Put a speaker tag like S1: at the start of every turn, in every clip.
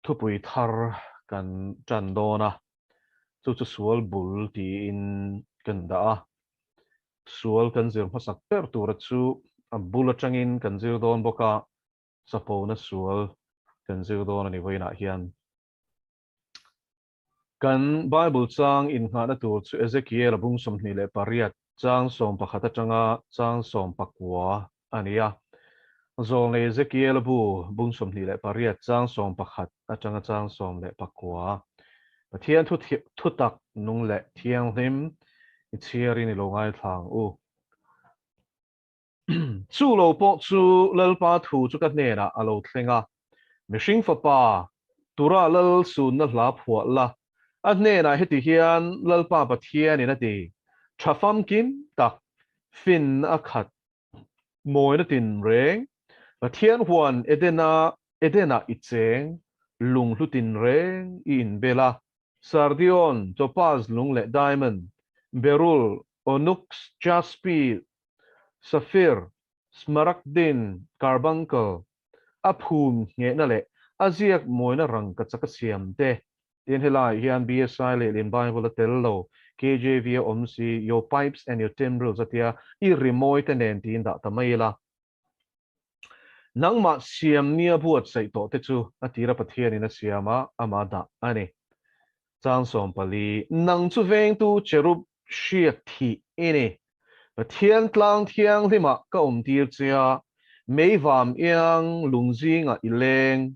S1: Thupui thar kan tan dawn a, chu chu sual bul tiin kan dah a. Sual kan zir hmasak ber tura chu a bul atangin kan zir dawn bawk a, chapona sual kan zir dawn a ni vawiinah hian. Kan Bible chang innghahna tur chu Ezekiel-a bung 28 chang 11 atanga chang 19 a ni a. Zawlnei Ezekiel-a bu bung 28 chang 11 atanga chang 19. Pathian thu thutak nung leh thianghlim i chhiarin i lo ngaithla ang u. Chu lo pawh chu Lalpa thu chu ka hnenah a lo thleng a, Mihring fapa, Tura lal sunna hla phuah la, a hnenah heti hian Lalpa Pathianin a ti, Tha famkim tak, fin a khat, mawina tinreng, Pathian huan Edena Edenah i cheng, lunghlu tinreng i inbel a, Sardion, topaz lung leh diamond, beryl, onyx, jaspe, Safir, Smaragdin, Carbuncle, a phum nghehna leh a ziak mawina rangka chaka siam te. Tin, helaiah hian BSI lehlin Bible a tel lo, KJV a awm si, Your pipes and your timbrels a tia, i rimawi te nen tiin dah ta mai ila. Nangmah siam nia buatsaih tawh te chu a tira Pathianin a siam a, ama dah a ni. Chang 14, Nang chu vengtu cherub hriak thih i ni. Pathian tlang thianghlimah ka awmtir che a, meivam iang lung zingah i leng.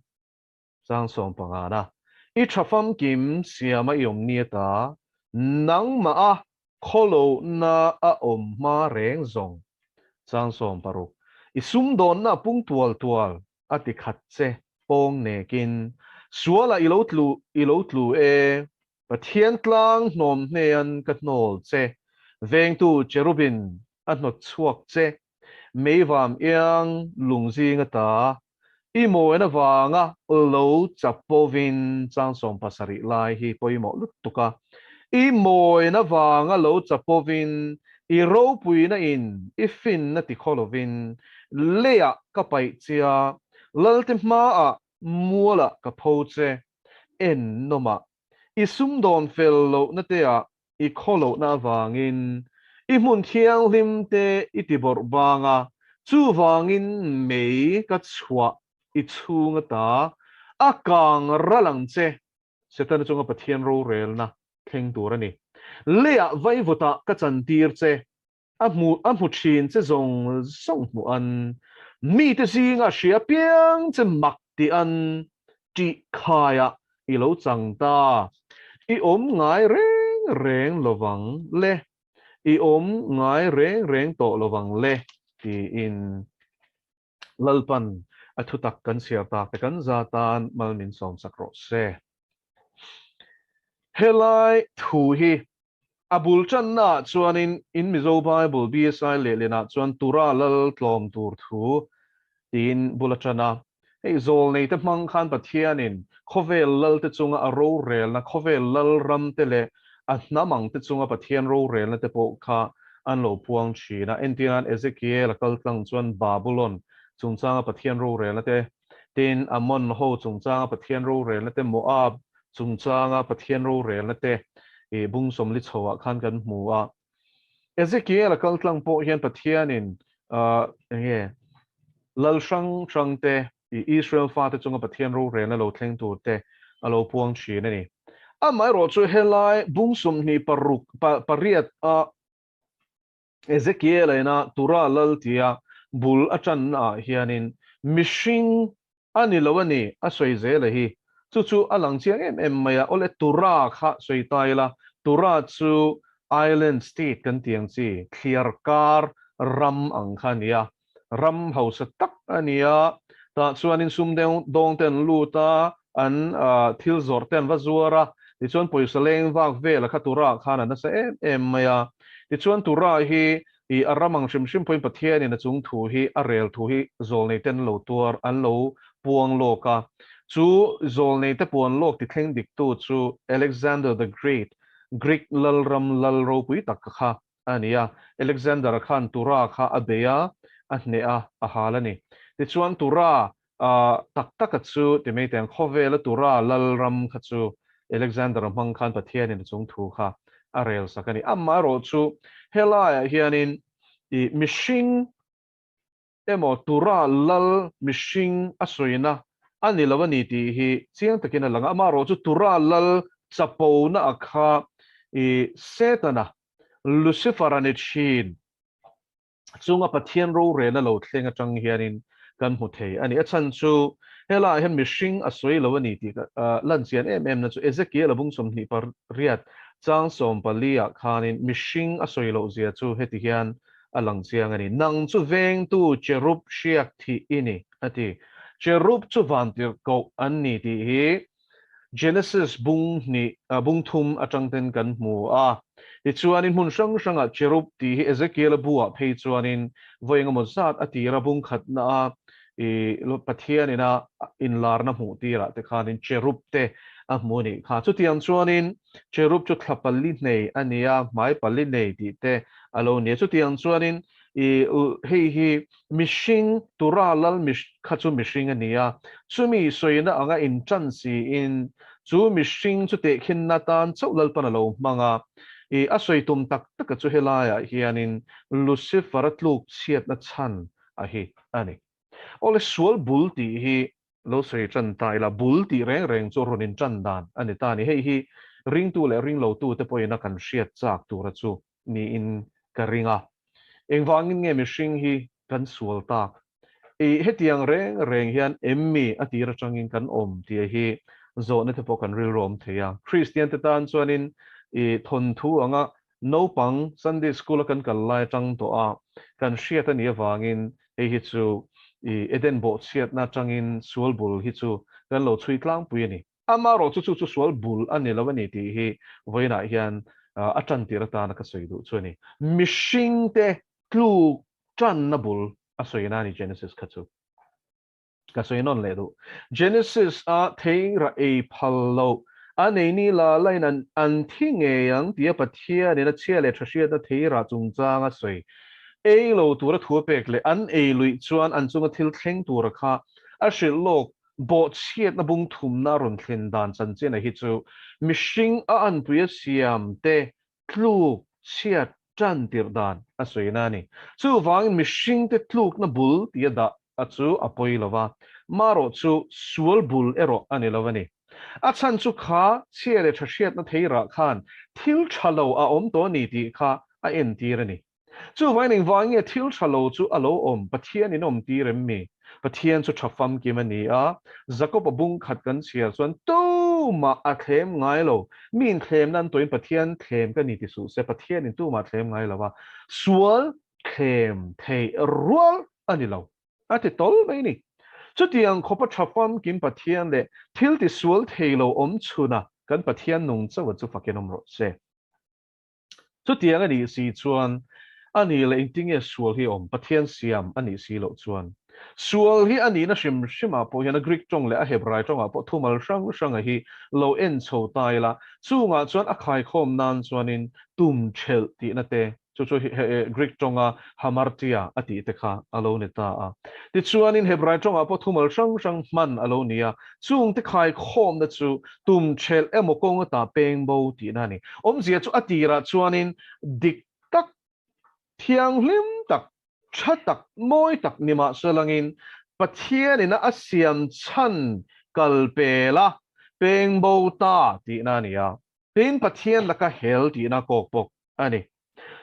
S1: Chang 15 na, I tha famkim siama i awm ni ata, nangmah a khawlohna a awm hma reng zawng. Chang 16, I sumdawnna a pung tual tual, a ti khat che, pawng nekin. Sualah i lo tlu, i lo tlu e, Pathian tlang hnawm hnean ka hnawl che, vengtu cherubin a hnawt chhuak che, meivam iang lung zing ata, i mawian avanga lo chapovin chang 17 lai hi pawimawh lutuk a, i mawian avanga lo chapovin, i ropuina in i finna tikhaw lovin, leiah ka paih che a, Lalte hmaah mualah ka pho che, en nawmah, i sumdawn fel lohna teah i khaw lohna avangin i hmun thianghlim te i ti bawrh bang a, chuvangin mei ka chhuah i chhung ata a kang ral ang che, Setana chunga Pathian rorelna thleng tur a ni. Leiah vaivutah ka chantir che, A hmu a hmu thin che zawng zawng hmuh an, mite zinga hria piang che mak tih an tih khaiah i lo chang ta. I awm ngai reng reng lovang le, i awm ngai reng reng tawh lovang le tiin Lalpan a thutak kan chhiar tak te kan za tan mal min sawmsak rawh se. Helai thu hi A bul tannaah chuanin in Mizo Bible BSI lehlinah chuan Tura lal tlawm tur thu tiin bul a tan a. Hei zawlneite hmang khan Pathianin khawvel lalte chunga a rorelna, khawvel lal ramte leh a hnam angte chunga Pathian rorelna te pawh kha an lo puang thin a. Entirnan Ezekiel a kal tlang chuan Babulon chungchanga Pathian rorelna te, Tin, Ammon ho chungchanga Pathian rorelna te, Moab chungchanga Pathian rorelna te i bung 40 chhoah khan kan hmu a. Ezekiel a kal tlang pawh hian Pathianin enge lal hrang hrang te i Israel fate chunga Pathian rorelna lo thleng tur te a lo puang thin a ni. Amaherawh chu helai bung 26 pariat a Ezekiel a ina Tura lal tia bul a tanna ah hianin mihring a ni lo a ni a sawi zel a hi. Chu chu a lang chiang em em mai a, awle Tura kha sawi ta ila, Tura chu island state kan tih ang chi, thliar kar ram ang kha a ni a, ram hausa tak a ni a, tah chuanin sum dawng te an lut a, an thil zawrh te an va zuar a, tichuan pawisa leng vak vel a kha Tura khan a nasa em em mai a. Tichuan Tura hi i a ram ang hrim hrim pawhin Pathianin a chung thu hi a rel thu hi zawlnei te an lo tuar, an lo puang lawk a. Chu zawlnei te puan lawk ti thleng diktu chu Alexander the Great, Greek lalram lal ropui tak kha a ni a. Alexander-a khan Tura kha a bei a, a hneh a, a hal a ni. Tichuan Tura. Tak taka chu ti mai teh ang, khawvela tura lalram kha chu Alexander-a hmang khan Pathianin a chung thu kha a rel sak a ni. Amaherawhchu helaiah hianin i mihring emaw tura lal mihring a sawina a ni lo a ni tih hi chiang takin a lang a. Amaherawhchu tura lal chapona a kha i Setana, Lucifer-a ni thin. Chunga Pathian rorelna lo thleng atang hianin kan hmu thei a ni. A chhan chu helaiah hian mihring a sawi lo a ni tih lan chian em em na chu Ezekiel a bung 28 chang 14 ah khanin mihring a sawi loh zia chu heti hian a lang chiang a ni. Nang chu vengtu cherub hriak thih i ni, a ti. Cherub chu vantirhkoh an ni tih hi Genesis bung hnih, bung thum atang ten kan hmu a. Tichuanin hmun hrang hrangah cherub tih hi Ezekiel-a buah phei chuanin vawi engemaw zat a tira bung khatna a i Pathianin a inlarna hmuh tirah te khanin cherub te a hmu a nih kha. Chutiang chuanin cherub chu thla pali nei a ni a, hmai pali nei tih te a lo ni a. Chutiang chuanin i hei hi Mihring, Tura lal kha chu mihring a ni a, chumi sawina anga inṭan siin chu mihring chu tehkhinna atan chauh Lalpan a lo hmang a. I a sawi tum tak taka chu helaiah hianin Lucifer-a tluk chhiatna chhan a hi a ni. Awle sual bul tih hi lo sawi ṭan ta ila, bul tih reng reng chu rawn inṭan dan a ni ta a ni. Hei hi ringtu leh ringlotute pawhin a kan hriat chak tura chu niin ka ring a. Engvangin nge mihring hi kan sual tak? I hetiang reng reng hian em mi a tir atangin kan awm tih hi zawhna te pawh kan rilru awm thei a. Kristian te tan chuanin i thawnthu anga naupang Sunday School a kan kal lai atang tawh a kan hriat a nih avangin hei hi chu i Eden bawhchhiatna atangin sual bul hi chu kan lo chhui tlangpui a ni. Amaherawh chu chu chu sual bul a ni lo a ni tih hi vawiinah hian a tan tir atana ka sawi duh chu a ni. Mihringte tluk tanna bul a sawina a ni Genesis kha chu. Ka sawi nawn leh duh. Genesis a theira ei phal loh a nei ni la lain an an thi ngei ang tia Pathianin a chhia leh tha hriatna theira chungchang a sawi. Ei lo tura thu a pek leh an ei luih chuan an chunga thil thleng tura kha a hrilh lawk Bawhchhiatna bung thumna rawn thlen dan chanchin a hi chu mihring a anpui a siam te tluk chhiat tan tirh dan a sawina a ni. Chuvangin mihring te tlukna bul tih a dah a chu a pawi lo va, marawh chu sual bul erawh a ni lo a ni. A chhan chu kha chhia leh tha hriatna theirah khan thil tha lo a awm tawh a ni tih kha a entir a ni. Chuvangin engvang nge thil tha lo chu a lo awm? Pathian in awm tir em mi? Pathian chu tha famkim a ni a, Jakob-a bung khat kan chhiar chuan tumah a thlem ngai lo. Mi inthlem nan tawhin Pathian thlem ka ni ti suh se, Pathian in tumah thlem ngai lo a, sual thlem theih rual a ni lo a ti tawl mai ni. Chutiang khawpa tha famkim Pathian leh thil ti sual thei lo awm chhuna kan Pathian nung chauha chu fakin awm rawh se. Chutiang a nih si chuan a nih leh engtinge sual hi a awm? Pathian siam a nih si loh chuan. Sual hi a nihna hrim hrimah pawh hian a Greek tawng leh a Hebrai tawngah pawh thumal hrang hranga hi lo en chho ta ila, chungah chuan a khaikhawm nan chuanin tum thelh tihna te Chu chu Greek tawnga hamartia a tih te kha a lo ni ta a. Tichuanin Hebrai tawngah pawh thumal hrang hrang hman a lo ni a, chungte khaikhawmna chu tum thelh emaw kawng ata peng bo tihna a ni. Awmzia chu a tirah chuanin dik tak, thianghlim tak, tha tak, mawi tak ni mahselangin Pathianina a siam chhan kal pela peng bo ta tihna a ni a. Tin, Pathian laka hel tihna kawk bawk a ni.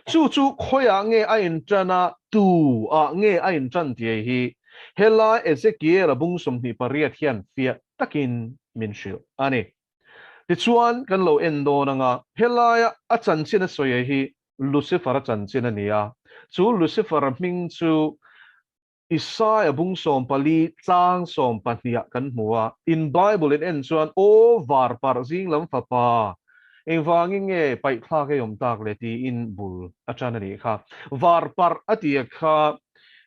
S1: Chu chu khawiah nge a inṭan a, tu ah nge a inṭan tih hi helai Ezekiel-a bung 28 hian fiah takin min hrilh a ni. Tichuan, kan lo en dawn anga helaia a chanchin a sawi hi Lucifer-a chanchin a ni a, chu Lucifer-a hming chu Isaia bung 14 chang 12 ah kan hmu a, in Bible in en chuan Aw var parh zing lam fapa, engvangin nge paihthlak ei awm tak le tiin bul a tan a nih kha. Var parh a tia kha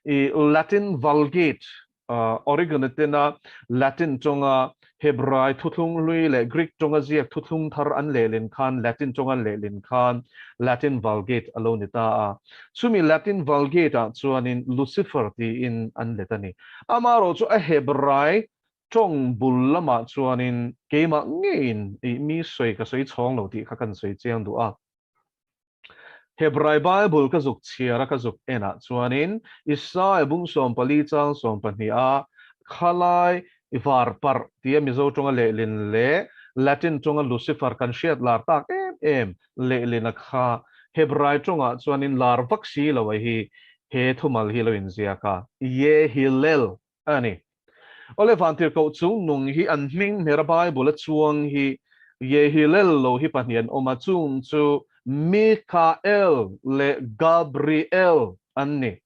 S1: i Latin Vulgate. Origen-a tena Latin tawnga Hebrai thuthlung hlui leh Greek tawnga ziak thuthlung thar an lehlin khan Latin tawnga an lehlin khan Latin Vulgate a lo ni ta a. Chumi Latin Vulgate-ah chuanin Lucifer tiin an let a ni. Amaherawh chu a Hebrai tawng bul lamah chuanin keimah ngeiin mi sawi ka sawi chhawng lo tih kha kan sawi chiang duh a. Hebrai Bible ka zuk chhiar a ka zuk enah chuanin Isaia bung 14 chang 12 a khalai i var parh tia Mizo tawnga lehlin leh Latin tawnga Lucifer kan hriat lar tak em em lehlin a kha Hebrai tawngah chuanin lar vak si lo a hi he thumal hi lo inziak a, Yehillel a ni. Awle Vantirhkoh chung nung hi an hming hmera Bible a chuang hi Yehillel lo hi pahnih an awm a, chung chu Mikael leh Gabriel an ni.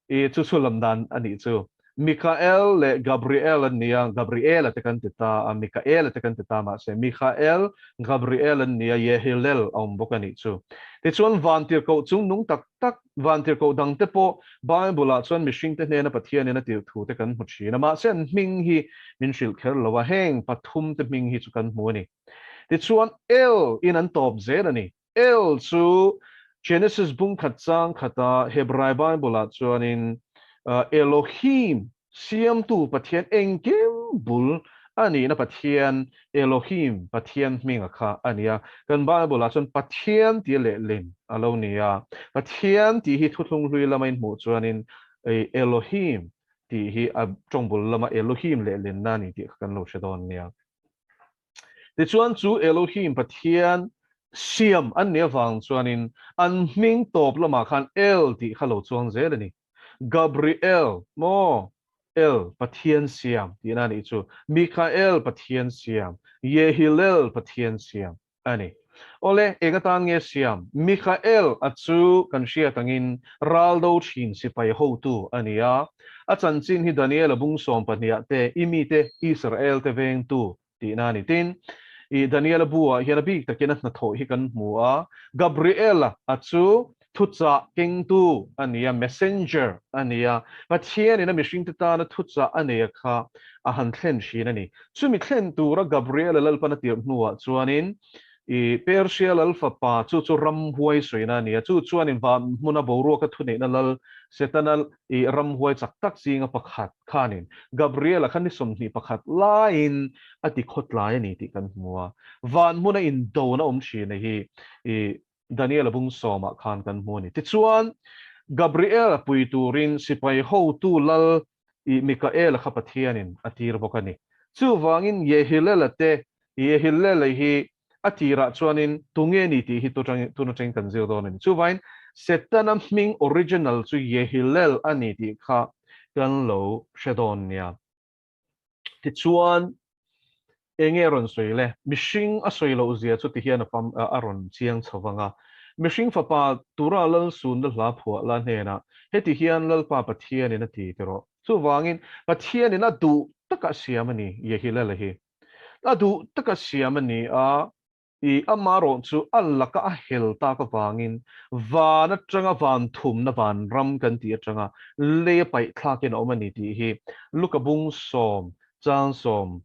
S1: I chu chu lam dan a nih chu. Mikael leh Gabriel an ni a, Gabriela te kan ti ta a, Mikaela te kan ti ta mahse Mikael, Gabriel an ni a, Yehillel a awm bawk a nih chu. Tichuan Vantirhkoh chung nung tak tak Vantirhkoh dangte pawh Bible-ah chuan mihringte hnena Pathianin a tirh thute kan hmu thin a, mahse an hming hi min hrilh kher lo a, heng pathumte hming hi chu kan hmu a ni. Tichuan, El in an tawp zel a ni. El chu Genesis bung khat chang khata Hebrai Bible-ah chuanin Elohim Siamtu Pathian engkim bul a nihna Pathian, Elohim, Pathian hminga kha a ni a. Kan Bible-ah chuan Pathian tih lehlin a lo ni a. Pathian tih hi thuthlung hlui lama inhmuh chuanin Elohim tih hi a tawng bul lama Elohim lehlinna a ni tih kha kan lo hre dawn nia. Tichuan chu Elohim Pathian siam an nih avang chuanin an hming tawp lamah khan El tih kha lo chuang zel a ni. Gabriel, maw? El, Pathian siam tihna a nih chu. Mikael, Pathian siam. Yehilel, Pathian siam a ni. Awle, eng atan nge siam? Mikael a chu kan hriat angin raldo thin sipai hotu a ni a. A chanchin hi Daniel-a bung 12 ah te, i mite Israel te vengtu tihna a ni. Tin, i Daniela bu-ah hian a bik takin a hnathawh hi kan hmu a, Gabriela a chu thuchah kengtu a ni a, messenger a ni a, Pathianin a mihringte tana thuchah a nei a kha a han thlen thin a ni. Chumi thlen tura Gabriela Lalpan a tirh hnuah chuanin i Persia lal fapa chu chu ramhuai sawina a ni a, chu chuanin van hmuna boruaka thuneihna lal Setana I ramhuai chak tak zinga pakhat khanin Gabriela kha ni 21 laiin a ti khawtlai a ni tih kan hmu a. Van hmuna indona awm thin a hi i Daniela bung sawmah khan kan hmu a ni. Tichuan, Gabriela pui turin sipai hotu lal i Mikaela kha Pathianin a tir bawk a ni. Chuvangin Yehilela te, Yehilela hi A tirah chuanin tunge ni tih hi tun atangin kan zir dawn a ni. Chuvain Setana hming original chu Yehilel a ni tih kha kan lo hre dawn nia. Tichuan enge a rawn sawi le? Mihring a sawi loh zia chu tihian a fam a rawn chiang chho vang a. Mihring fapa tura Lalsunna hla phuah la hnenah heti hian Lalpa Pathianin a ti ti rawh. Chuvangin Pathianin a duh taka siam a ni Yehilel-a hi. A duh taka siam a ni a, i amarawh chu a laka a hel tak avangin van atanga van thumna van ram kan tih atanga lei a paih thlakin a awm a ni tih hi Luka bung sawm chang 15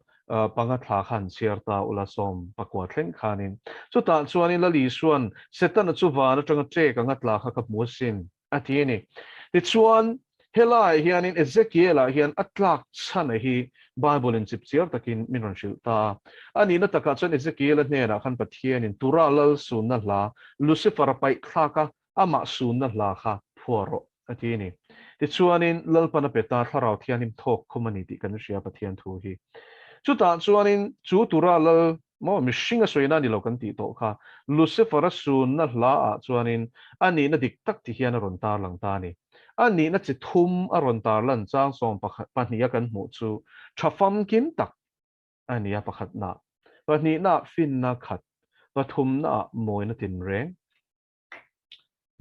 S1: thla khan chhiar ta ula 19 thleng khanin chutah chuanin Lal Isuan Setana chu van atanga ṭek anga tla kha ka hmu asin a ti a ni. Tichuan, helaiah hianin Ezekiel-ah hian a tlak chhana hi Bible-in chipchiar takin min rawn hrilh ta a. A nihna takah chuan Ezekiel-a hnenah khan Pathianin Tura lal sunna hla, Lucifer-a paih thlak a, amah sunna hla kha phuah rawh a ti a ni. Tichuanin, Lalpan a pe ta, Thlarau Thianghlim thawk khum a ni tih kan hria Pathian thu hi. Chutah chuanin chu Tura lal Maw mihring a sawina a ni lo kan tih tawh kha Lucifer a sunna hla ah chuanin a nihna dik tak ti hian a rawn tarlang ta a ni. A nihna chi thum a rawn tarlan chang 12 a kan hmuh chu tha famkim tak a ni a, pakhatna, pahnihna ah finna khat, pathumna ah mawina tinreng.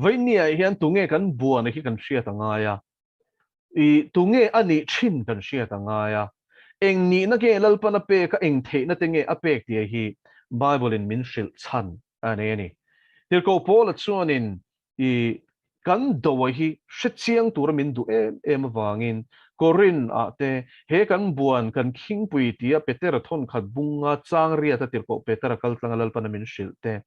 S1: Vawinia hian tunge kan buana hi kan hriat a ngai a, i tunge a nih thin kan hriat a ngai a, eng nihna nge Lalpan a pek a, eng theihna te nge a pek tih hi Bible in min hrilh chhan a nei a ni. Tirhkoh Paula chuanin i kan doa hi hre chiang tura min duh em em avangin. Korin ah te, he kan buan kan khingpui tia Petera thawnkhat bunga chang riat a tirhkoh Petera kaltlanga Lalpana min hrilh te,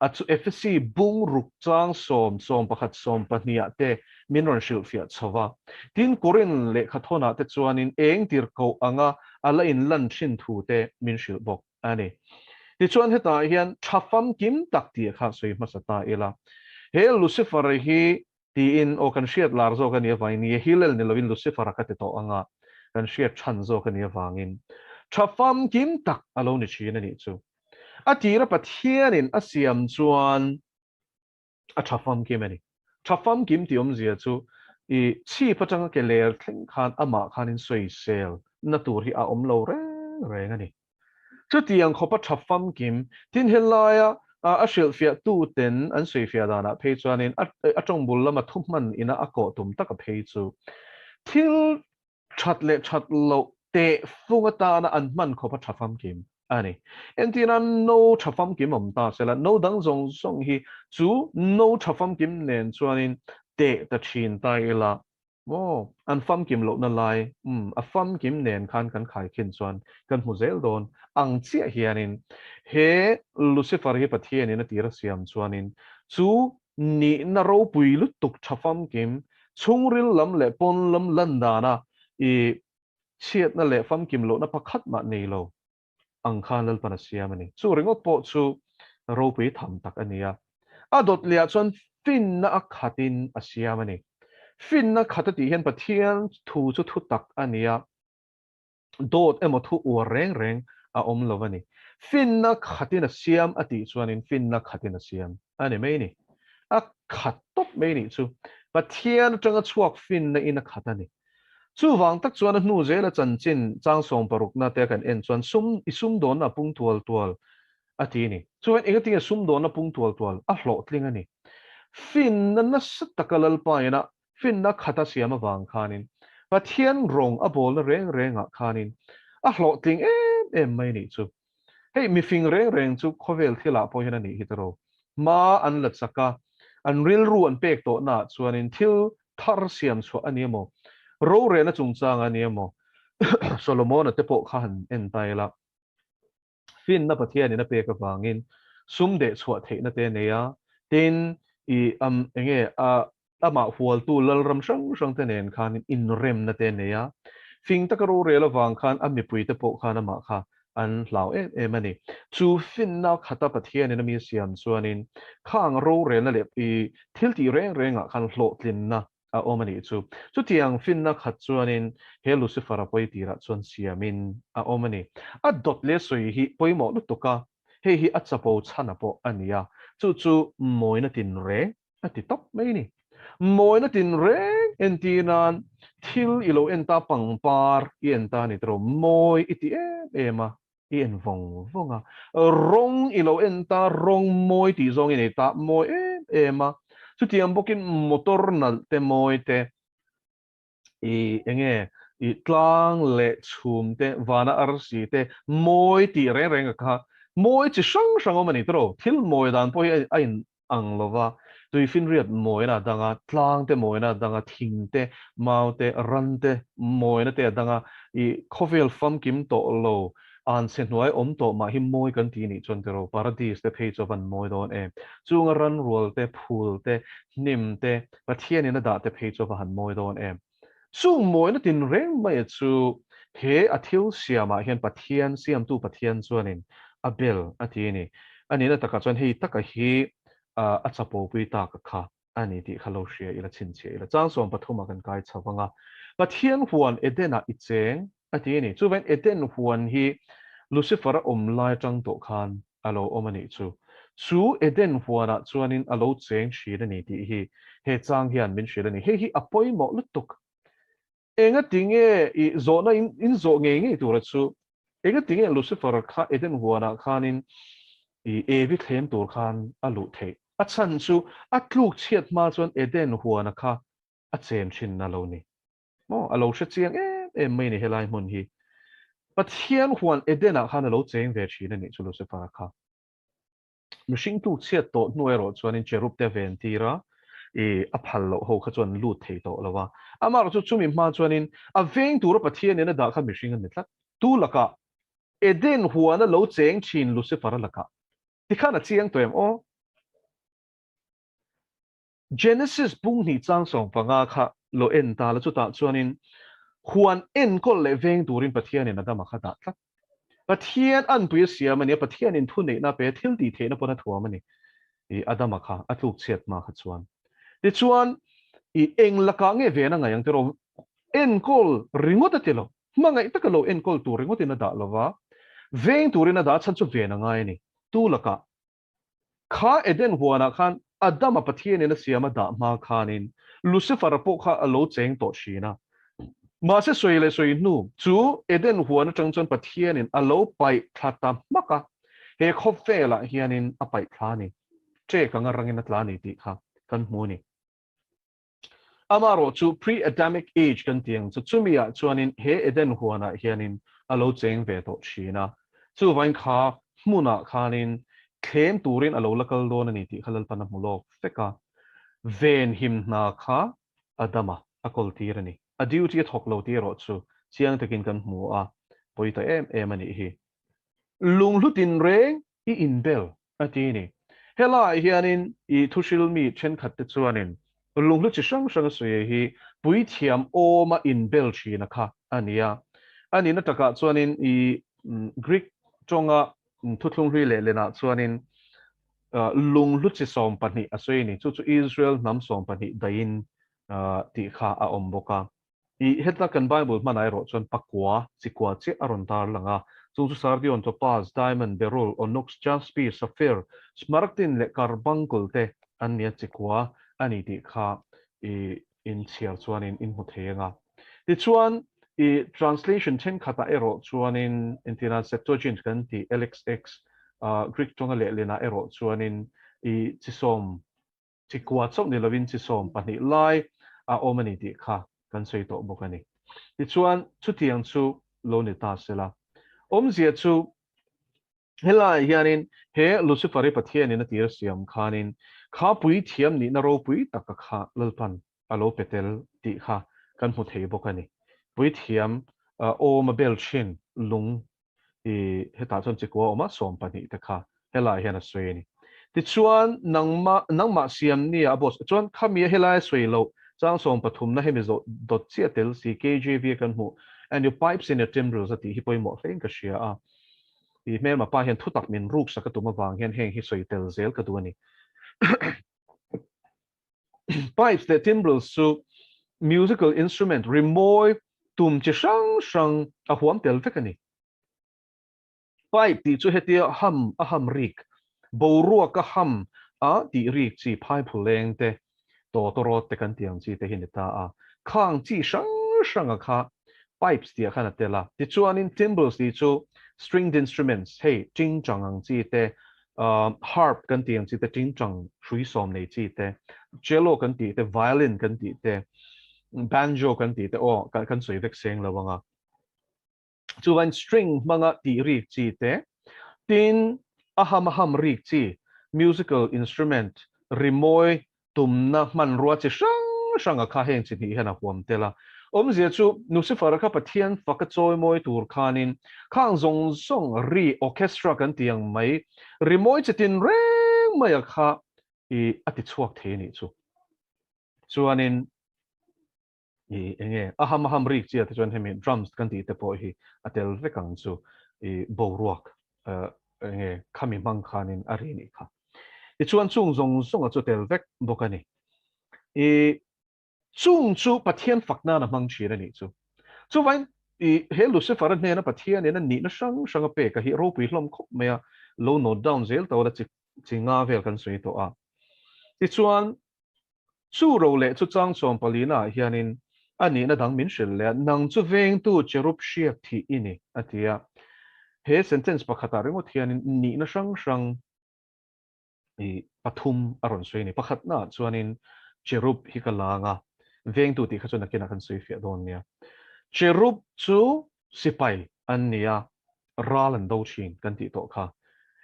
S1: a chu Efesi bung ruk chang sawm, 11, 12 ah te min rawn hrilhfiah chho va. Tin, Korin lehkha thawnah te chuanin eng tirhkoh anga a la inlan thin thu te min hrilh bawk a ni. Tichuan hetah hian tha famkim tak tih kha sawi hmasa ta ila. He Lucifer hi Tiin aw kan hriat lar zawk a nih avangin nge Hillel ni lovin Lucifer-a ka ti tawh anga kan hriat chhan zawk a nih avangin tha famkim tak a lo ni thin a nih chu. A tira Pathianin a siam chuan a tha famkim a ni. Tha famkim tih awmzia chu i chhip atanga ke ler thleng khan amah khanin sawisel na tur hi a awm lo reng reng a ni. Chutiang khawpa tha famkim, tin helaia a hrilhfiahtuten an sawifiah danah phei chuanin a tawng bul lama thuhman ina a kawh tum taka phei chu thil that leh that loh teh fung atana an hman khawpa tha famkim a ni. Entirna no tha famkim awm ta sela, no dang zawng zawng hi chu no tha famkim nen chuanin teh ta thin ta ila Maw? An famkim lohna lai, umm, a famkim nen khan kan khaikhin chuan kan hmu zel dawn ang chiah hianin he Lucifer hi Pathianin a tir a siam chuanin chu nihna ropui lutuk tha famkim chhungril lam leh pawn lam lan dana i chhiatna leh famkim lohna pakhat mah nei lo ang khan Lalpan a siam a ni. Chu ringawt pawh chu ropui tham tak a ni a. A dawt lehah chuan finna a khatin a siam a ni. Finna khat a tih hian Pathian thu chu thu tak a ni a, dawt emaw thu uar reng reng a awm lo a ni. Finna khatin a siam a tih chuanin finna khatin a siam a ni mai ni. A khat tawp mai nih chu. Pathian atanga chhuak finna in a khat a ni. Chuvang tak chuan a hnu zela chanchin chang 16na te kan en chuan sum i sumdawnna a pung tual tual a ti a ni. Chuan engatinge sumdawnna pung tual tual a hlawhtling a ni. Finna nasa taka Lalpaina finna khata siam avang khanin Pathian rawng a bawlna reng rengah khanin a hlawhtling em em mai nih chu. Hei mifing reng reng chu khawvel thilah pawh hian a nih hi tawrh. Hma an la chak a, an rilru an pek tawhnaah chuanin thil thar siam chhuah a ni emaw, rorelna chungchang a ni emaw, Solomon-a te pawh kha han en ta ila, finna Pathianin a pek avangin sum deh chhuah theihna te a nei a, tin i eng nge a amah hualtu lalram hrang hrang te nen khan inremna te a nei a, fing taka rorel avang khan a mipuite pawh khan amah kha an hlau em em a ni. Chu finna khata Pathianin a mi siam chuanin khang rorelna leh i thil tih reng rengah khan hlawhtlinna a awm a nih chu. Chutiang finna khat chuanin he Lucifer-a pawi tirah chuan siamin a awm a ni. A dawt leh sawi hi pawimawh lutuk a, hei hi a chapo chhana pawh a ni a, chu chu mawina tinreng a ti tawp mai ni. Mawina tinreng entir nan thil i lo en ta pangpar i en ta ni tawh mawi i ti em em a, i en vawng vawng a. Rawng i lo en ta rawng mawi tih zawng i nei ta mawi em em a. Chutiang bawkin motor nalh te mawi te i enge i tlang leh chhum te vana arsi te mawi tih reng reng a kha mawi chi hrang hrang awm a ni tawh thil mawi dan pawh hi a in ang lo va, tuifinriat mawina a dang a, tlang te mawina a dang a, thing te, mau te, ran te mawina te a dang a, i khawvel famkim tawh lo, anchhe hnuai awm tawh mah hi mawi kan ti nih chuan tiraw, paradis te phei chu a van mawi dawn em. Chunga ran rual te, phul te, hnim te, Pathianin a dah te phei chu a va han mawi dawn em. Chung mawina tinreng mai chu he a thil siamah hian Pathian, Siamtu Pathian chuanin a bel a ti a ni. A nihna takah chuan hei taka hi a chapopui tak kha a ni tih kha lo hria ila, chhinchhiah ila. Chang 13 ah kan kai chho vang a, Pathian huan Eden-ah i cheng a ti a ni. Chuvangin Eden huan hi Lucifer-a awm lai atang tawh khan a lo awm a nih chu. Chu Eden huanah chuanin a lo cheng thin a ni tih hi he chang hian min hrilh a ni. Hei hi a pawimawh lutuk. Engati nge i zawhna in zawh ngei ngei tura chu engati nge Lucifer kha Eden huanah khanin i Evi thlem tur khan a luh theih? A chhan chu a tluk chhiat hma chuan Eden huana kha a chen thin a lo ni. Maw? A lo hre chiang em em mai a ni helai hmun hi. Pathian huan Eden-ah khan a lo cheng ve thin a nih chu Lucifer-a kha. Mihring tluk chhiat tawh hnu erawh chuanin cherub te a ven tir a. I a phal loh ho kha chuan an lut thei tawh lo a. Amaherawhchu chumi hma chuanin a veng tura Pathianin a dah kha mihring a ni tlat. Tu lakah Eden huana lo cheng thin Lucifer-a lakah tikhan a chiang tawh em aw? Genesis bung hnih chang 15 kha lo en ta la, chutah chuanin huan enkawl leh veng turin Pathianin Adama kha dah tlat. Pathian anpui a siam a ni a, Pathianin thuneihna a pe a, thil tih theihna pawn a thuam a ni i Adama kha a tluk chhiat hma kha chuan. Tichuan, i eng lakah nge ven a ngaih ang tiraw? Enkawl ringawt a ti lo, hmangaih taka lo enkawl tur ringawtin a dah lo va, veng turin a dah a chhan chu ven a ngai a ni. Tu lakah Kha Eden huanah khan Adama Pathianin a siam a dah hma khanin Lucifer-a pawh kha a lo cheng tawh thin a. Mahse sawi leh sawi hnu chu Eden huan atang chuan Pathianin a lo paih thla ta hmak a, he khawvelah hianin a paih thla a ni. Ṭek anga rangin a tla a ni tih kha kan hmu a ni. Amaherawh chu pre-Adamic age kan tih ang chu chumi ah chuanin he Eden huanah hianin a lo cheng ve tawh thin a, chuvain kha hmunah khanin thlem turin a lo la kal dawn a ni tih kha Lalpan a hmu lawk vek a, venhim hna kha Adama a kawl tir a ni. A duty a thawk lo tih erawh chu chiang takin kan hmu a, pawi ta em em a nih hi. Lunghlu tinreng i inbel a ti ni. Helaiah hianin i thuhril mi thenkhat te chuanin lunghlu chi hrang hrang a sawi hi puithiam awma inbel thina kha a ni a. A nihna takah chuanin i Greek tawnga thuthlung hlui leh lenah chuanin lunghlu chi 12 a sawi a ni. Chu chu Israel hnam 12 daihin tih kha a awm bawk a. I heta kan Bible hmanah erawh chuan pakua, chikua chiah a rawn tar lang a. Chung chu Sardion, Topaz, Diamond, Beryl, Onyx, Jaspi, Sapphire, Smaragdin leh Carbuncle te an nia chikua a ni tih kha i in chhiar chuanin in hmu thei ang a. Tichuan, i translation thenkhatah erawh chuanin entirna Septuagint kan tih LXX, Greek tawnga lehlinah erawh chuanin i chi sawm Chi kua chauh ni lovin chi 12 lai a awm a ni tih kha kan sawi tawh bawk a ni. Tichuan, chutiang chu lo ni ta sela. Awmzia chu helaiah hianin he Lucifer-i Pathianin a tir siam khanin kha puithiam nihna ropui taka kha Lalpan a lo pe tel tih kha kan hmu thei bawk a ni. Puithiam awm a bel thin lung I hetah chuan chikua awm a, 12 te kha helaiah hian a sawi a ni. Tichuan, nangmah, nangmah siam nia a boss chuan khami a helai a sawi loh, chang 13 na hemi zawh dawt chiah tel si KJV a kan hmuh, and your pipes and your timbrels a tih hi pawimawh hlein ka hria a. I hmelma pa hian thutak min ruksak a tum avang hian heng hi sawi tel zel ka duh a ni. Pipes leh timbrels chu musical instrument, rimawi, tum chi hrang hrang a huam tel vek a ni. Pipe tih chu hetia ham a ham rik, boruak a ham a tih rik chi phaiphuleng te, tawtawrawt te kan tih ang chi te hi ni ta a. Khang chi hrang hranga kha pipes tih ah khan a tel a. Tichuanin timbrels tih chu stringed instruments, hei tingtang ang chi te, Harp kan tih ang chi te, tingtang hrui sawm nei chi te, cello kan tih te, violin kan tih te, banjo kan tih te, aw kan sawi vek seng lo ang a. Chuvain string hmanga tih rik chi te, tin a ham a ham rik chi, musical instrument, rimawi Tumna hmanrua chi hrang hranga kha heng chi hnih hian a huam tel a. Awmzia chu Lucifer-a kha Pathian faka chawimawi tur khanin khang zawng zawng ri orchestra kan tih ang mai rimawi chi tin reng maia kha i a ti chhuak thei a nih chu. Chuanin. I enge a ham a ham rik chiah te chuan hemi drums kan tih te pawh hi a tel vek ang chu i boruak enge khami hmang khanin a ri nih kha. Tichuan chung zawng zawng a chu tel vek bawk a ni. I chung chu Pathian fak nan a hmang thin a nih chu. Chuvain i he Lucifer-a hnena Pathianin a nihna hrang hrang a pek a hi ropui hlawm khawp mai a, lo note down zel tawh la chi chi nga vel kan sawi tawh a. Tichuan Chu ro leh chu chang 14 ah hianin a nihna dang min hrilh leh a, nang chu vengtu cherub hriak thih i ni, a ti a. He sentence pakhatah ringawt hianin nihna hrang hrang i pathum a rawn sawi a ni. Pakhatnaah chuanin cherub hi ka lang a, vengtu tih kha chu nakinah kan sawi fiah dawn nia. Cherub chu sipai an ni a, ral an do thin kan tih tawh kha.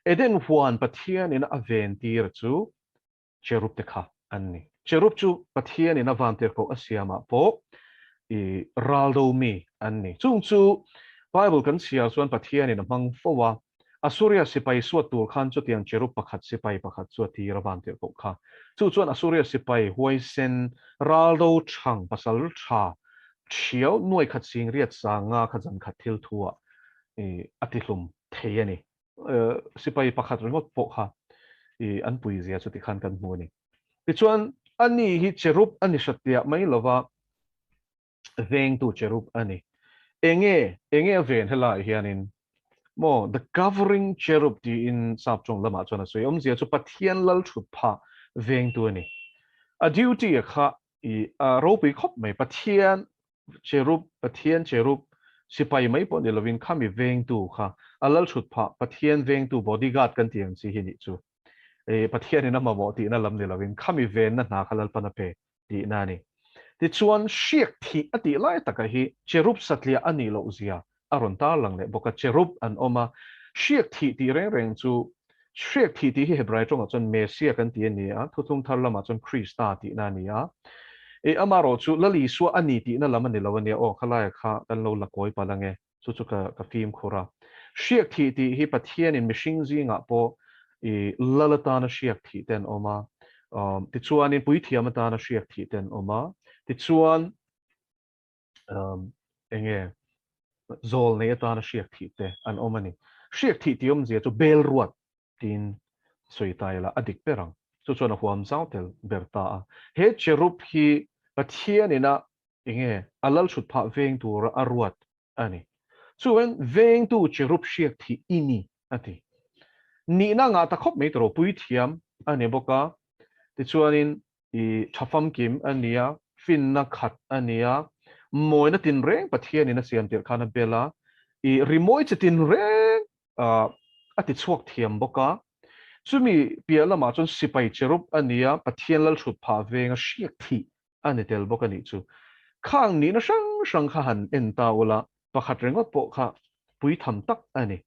S1: Eden huan Pathianin a ventir chu cherub te kha an ni. Cherub chu Pathianin a vantirhkoh a siamah pawh i raldo mi an ni. Chung chu Bible kan chhiar chuan Pathianin a hmang fo a, Assuria sipai suat tur khan chutiang cherub pakhat sipai pakhat chu a tir a vantirhkoh kha. Chu chuan Assuria sipai huaisen raldo chhang pasal tha thiau nuai khat sing riat sang nga kha zan khat thil thu ah i a tihlum thei a ni. Sipai pakhat ringawt pawh kha i an pui zia chu tikhan kan hmu a ni. Tichuan ani hi cherub a ni hrattiah mai lova vengtu cherub a ni. Enge, enge a ven helaiah hianin maw the covering cherub tiin sap tawng lamah chuan a sawi. Awmzia chu Pathian lal thut phah vengtu a ni. A duty a kha i a ropui khawp mai. Pathian cherub, Pathian cherub sipai mai pawh ni lovin khami vengtu kha a lal thut phah Pathian vengtu bodyguard kan tih ang chi hi nih chu. Pathianin a mamawh tihna lam ni lovin khami venna hna kha Lalpan a pe tihna a ni. Tichuan, hriak thih a tih lai taka hi cherub satliah a nih loh zia a rawn tarlang leh bawk a, cherub an awm a, hriak thih tih reng reng chu, hriak thih tih hi Hebrai tawngah chuan Mesia kan ti a ni a, Thuthlung Thar lamah chuan Krista tihna a ni a. E, amarawh chu Lal Isua a ni tihna lam a ni lo a nia, aw khalaia kha kan lo la kawi palh ange. Chu chu ka ka fimkhur a. Hriak thih tih hi Pathianin mihring zingah pawh i lal atana hriak thih te an awm a, tichuanin puithiam atana hriak thih te an awm a, tichuan enge zawl nei atana hriak thih te an awm a ni. Hriak thih tih awmzia chu bel ruat tiin sawi ta ila a dik ber ang. Chu chuan a huam zau tel ber ta a. He cherub hi Pathianin a Enge a lal hrut phah veng tura a ruat a ni. Chuan vengtu cherub hriak thih i ni a ti. Nihna ngah ta khawp mai tawh puithiam a ni bawk a, tichuanin i tha famkim a ni a, finna khat a ni a, mawina tinreng Pathianin a siam tirh khan a bel a, i rimawi chi tinreng a ti chhuak thiam bawk a. Chumi piah lamah chuan sipai cherub a ni a, Pathian lal hrut phah venga hriak thih a ni tel bawk a nih chu. Khang nihna hrang hrang kha han en ta ula, pakhat ringawt pawh kha puitham tak a ni.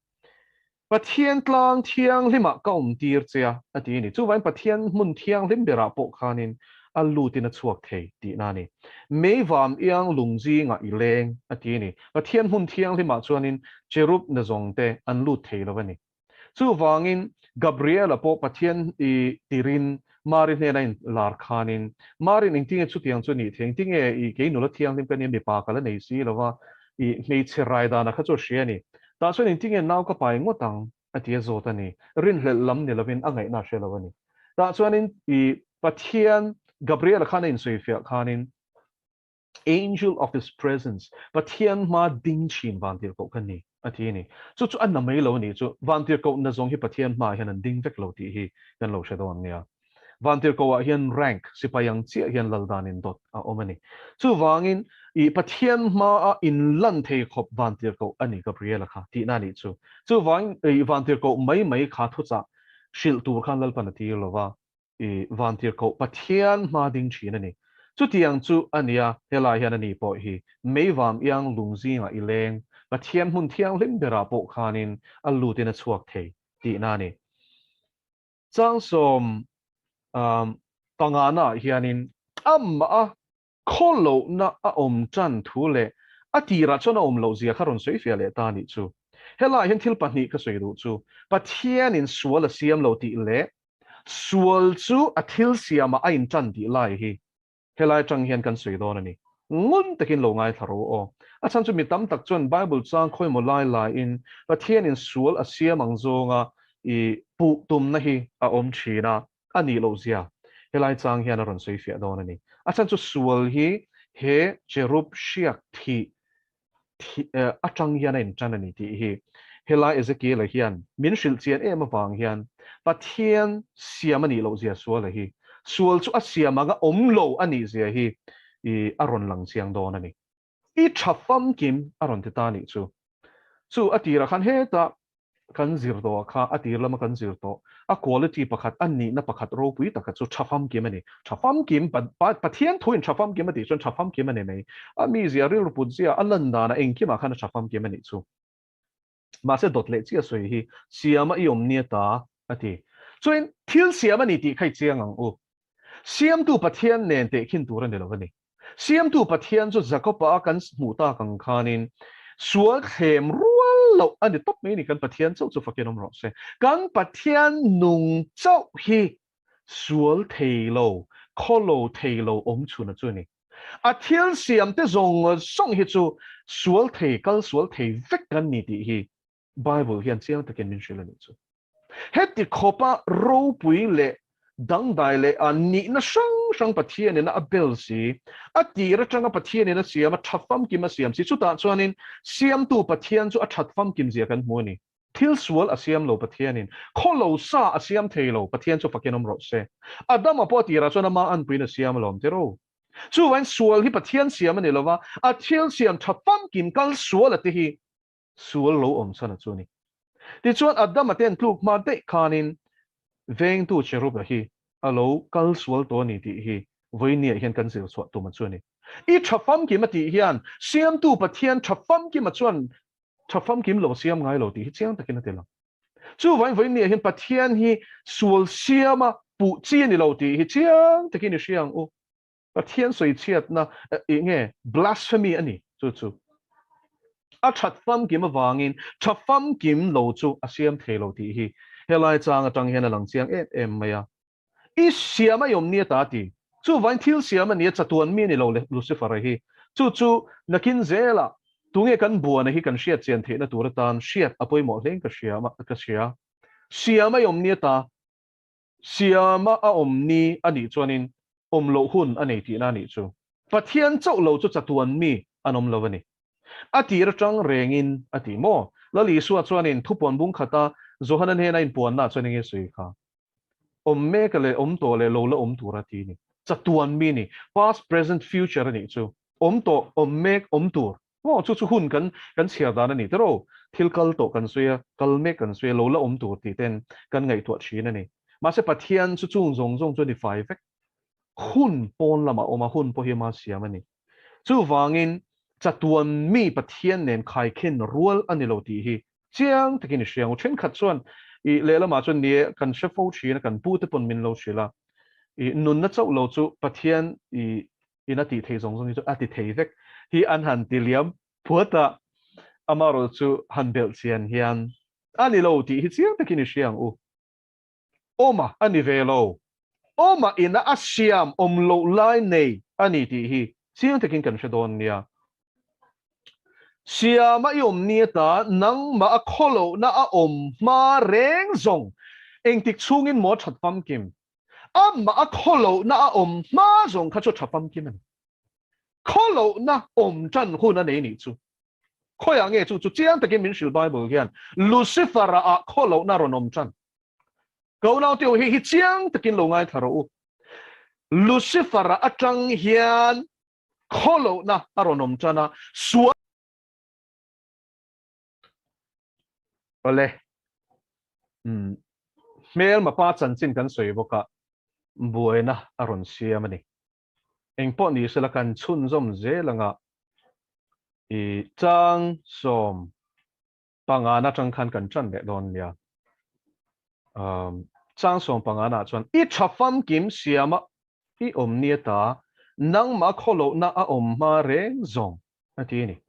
S1: Pathian tlang thianghlimah ka awm tir che a, a ti a ni. Chuvangin Pathian hmun thianghlim berah pawh khanin a lutin a chhuak thei tihna a ni. Mei vam iang lung zingah i leng, a ti a ni. Pathian hmun thianghlimah chuanin cherub nazawng te an lut thei lo a ni. Chuvangin, Gabriela pawh Pathian i tirin Mari hnena in lar khanin, Mari'n engtinge chutiang chu nih thei, engtinge i kei nula thianghlim ka nia, mipa ka la nei si lo va, i hmeichhe rai danah kha chu a hria a ni. Tah chuan engtinge nau ka pai ngawt ang? a ti a zawt a ni. Rinhlelh lam ni lovin a ngaihna a hre lo a ni. Tah chuanin i Pathian Gabriela khan a insawifiah khanin, Angel of his presence, Pathian hma ding thin vantirhkoh ka ni, a ti a ni. Chu chu a na mai lo a nih chu. Vantirhkoh na zawng hi Pathian hmaah hian an ding vek lo tih hi kan lo hre dawn nia. Vantirhkoh ah hian rank, sipai ang chiah hian lal dan in dawt a awm a ni. Chuvangin i Pathian hmaa inlan thei khawp vantirhkoh a ni Gabriela kha tihna a nih chu. Chuvangin i vantirhkoh mai mai kha thuchah hrilh tur khan Lalpan a tir lo va. I vantirhkoh Pathian hma ding thin a ni. Chutiang chu a nia, helai hian a ni pawh hi meivam iang lung zingah i leng, Pathian hmun thianghlim berah pawh khanin a lutin a chhuak thei tihna a ni. Changsawm pangana ah hianin amah a Khawlohna a awm tan thu leh a tirah chuan a awm loh zia kha rawn sawi fiah leh ta a nih chu. Helaiah hian thil pahnih ka sawi duh chu, Pathianin sual a siam lo tih leh sual chu a thil siamah a intan tih lai hi helai atang hian kan sawi dawn a ni. Ngun takin lo ngaithla ro aw. A chhan chu mi tam tak chuan Bible chang khawimaw lai laiin Pathianin sual a siam ang zawnga i puh tumna hi a awm thin a. a nih loh zia helai chang hian a rawn sawi fiah dawn a ni. A chhan chu sual hi he cherub hriak thih thih atang hian a intan a ni tih hi helai Ezekiel-a hian min hrilh chian em avang hian Pathian siam a nih loh zia suala hi sual chu a siam anga awm lo a nih zia hi a rawn lang chiang dawn a ni. I tha famkim a rawn ti ta nih chu. Chu a tirah khan hetah kan zir tawh ah kha a tir lama kan zir tawh a quality pakhat a nihna pakhat ropui taka chu tha famkim a ni. Tha famkim Pathian thuin tha famkim a tih chuan tha famkim a ni mai. A mizia rilru put zia a lan danah engkimah khan a tha famkim a nih chu. Mahse dawt leh chiah sawi hi siama i awm nia ta a ti. Chuan thil siam a ni tih kha i chiang ang u. Siamtu Pathian nen tehkhin tur a ni lo a ni. Siamtu Pathian chu Jakoba a kan hmuh tak ang khanin sual thlem rual loh a ni tawp mai a ni. Kan Pathian chauh chu fakin awm rawh se. Kan Pathian nung chauh hi sual thei lo, khaw lo thei lo awm chhuna chu a ni. A thil siamte zawng zawng hi chu sual thei, kal sual thei vek kan ni tih hi Bible hian chiang takin min hrilh a nih chu. Heti khawpa ropui leh dangdai leh a nihna hrang hrang Pathianin a bel si, a tir atanga Pathianin a siam a, tha famkim a siam si, chutah chuanin Siamtu Pathian chu a that famkim zia kan hmu a ni. Thil sual a siam lo Pathianin, khaw lo sa a siam thei lo, Pathian chu fakin awm rawh se. Adama pawh a tirah chuan ama anpuiin a siam alawm tiraw. Chuvain sual hi Pathian siam a ni lova, a thil siam tha famkim kal sual a te hi sual lo awm chhan a chu a ni. Tichuan Adama ten tluk hma daih khanin vengtu Cheruba hi a lo kal sual tawh a ni tih hi vawinia hian kan zir chhuah tum a chu a ni. I tha famkim a tih hian Siamtu Pathian tha famkima chuan tha famkim lo siam ngai lo tih hi chiang takin a ti lang. Chuvain vawinia hian Pathian hi sual siama puh chi a ni lo tih hi chiang takin i hria ang u. Pathian sawichhiatna ih nge blasphemy a ni chu chu. A that famkim avangin tha famkim lo chu a siam thei lo tih hi helai chang atang hian a lang chiang em em mai a. I siam a i awm nia ta ti. Chuvain thil siam a nia chatuan mi a ni lo le Lucifer-a hi. Chu chu nakin zelah tunge kan buana hi kan hriat chian theihna tur atan hriat a pawimawh hlein ka hria ka hria. Siam a i awm nia ta. Siama a awm ni a nih chuanin awm loh hun a nei tihna a nih chu. Pathian chauh lo chu chatuan mi an awm lo a ni. A tir atang rengin a ti maw? Lal Isua chuanin thupuan bung khata Johana hnena inpuanna chuan enge sawi kha? Awm meka leh awm tawh leh lo la awm tura ti a ni. Chatuan mi a ni. Past, present, future a nih chu. Awm tawh, awm mek, awm tur. Aw, chu chu hun kan kan chhiar dan a ni tiraw? Thil kal tawh kan sawi a, kal mek kan sawi a, lo la awm tur tih ten kan ngaihtuah thin a ni. Mahse Pathian chu chung zawng zawng chu a ni fai vek. Hun pawn lamah a awm a, hun pawh hi ama siam a ni. Chuvangin chatuan mi Pathian nen khaikhin rual a ni lo tih hi chiang takin i hria ang u. Thenkhat chuan i lehlamah chuan ni e, kan hre fo thin a, kan pute pawn min lo hrilh a, i nunna chauh lo chu Pathian i in a tih thei zawng zawng hi chu a ti thei vek hi an han ti liam phuat a, amaherawh chu han belh chian hian a ni lo tih hi chiang takin i hria ang u. Awma a ni ve lo, awma ina a siam awm loh lai nei a ni tih hi chiang takin kan hre dawn nia. Siama i awm ni ata nangmah a khawlohna a awm hma reng zawng engtik chhungin maw that famkim Amah a khawlohna a awm hma zawng kha chu tha famkim a ni. Khawlohna awm tan hun a nei nih chu. Khawiah nge chu chu chiang takin min hrilh Bible hian Lucifer-a ah khawlohna rawn awm tan. Ka unaute ho hei hi chiang takin lo ngaithla rawh u. Lucifer-a atang hian khawlohna a rawn awm tan a, sual Awle. Umm. Hmelma pa chanchin kan sawi bawk a, buaina a rawn siam a ni. Engpawh ni sela kan chhunzawm zel anga i chang sawm pangana atang khan kan tan leh dawn nia. Umm. Chang sawm pangana chuan i tha famkim siama i awm nia ta, nangmah khawlohna a awm hma reng zawng a ti a ni.